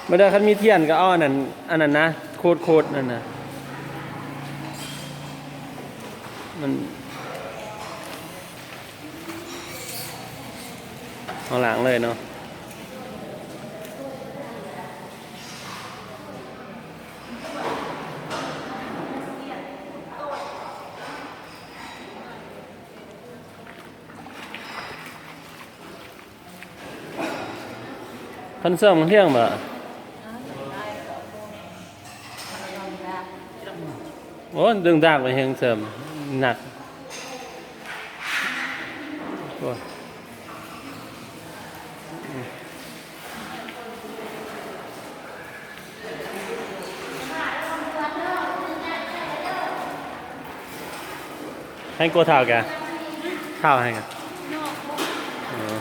ບໍ່ໄດ້ ຄັນມີທຽນກໍເອົາອັນນັ້ນ ອັນນັ້ນນະ ໂຄດໆ ນັ້ນນະ ມັນເອົາລ້າງເລີຍເນາະ. ຄັນເສີມເຄື່ອງບໍ່? ໂອ້ ດຶງດາກໄປແຮງເສີມໜັກ. ໂອ້ຍ. ໃຫ້ກົວເທົາກະ ເທົາໃຫ້ກະ ເອີ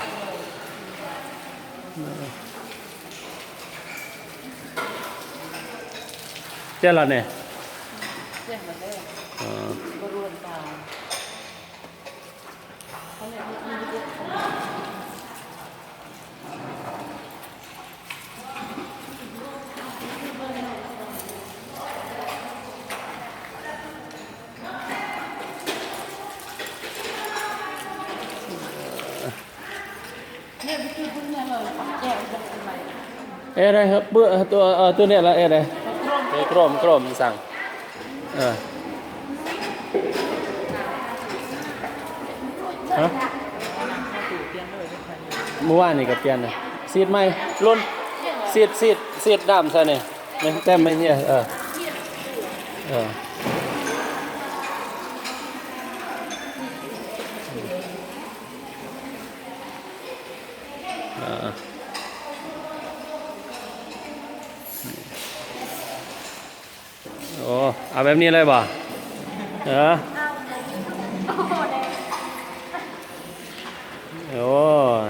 ແຈ້ວລະແນ່ ແຈ້ວລະແນ່ ເອີ ບໍ່ລວນຕາ. ເອັດໃດ ເບື້ອ ຕົວ ເອີ ຕົວນີ້ລະ ເອັດໃດ ເອີ ໂຄຣມ ໂຄຣມສັ່ງ ເອີ ຮະ ມື້ວານນີ້ກໍປ່ຽນ ສີດໃໝ່ ລຸນ ສີດ ສີດ ສີດນ້ຳໃສ່ນີ້ ແຕ່ມັນເຫື່ອ ເອີ ເອີ. ອ່າ ໂອ້ ເອົາແບບນີ້ເລີຍບໍ່? ເອີ ໂອ້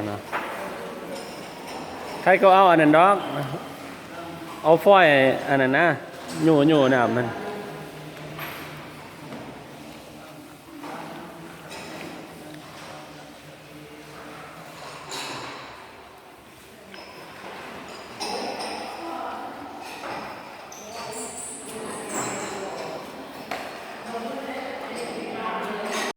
ເນາະ ໃຜກໍເອົາອັນນັ້ນດອກ ເອົາຟອຍອັນນັ້ນນະ ຫຍູ້ໆ ນ້ຳມັນ.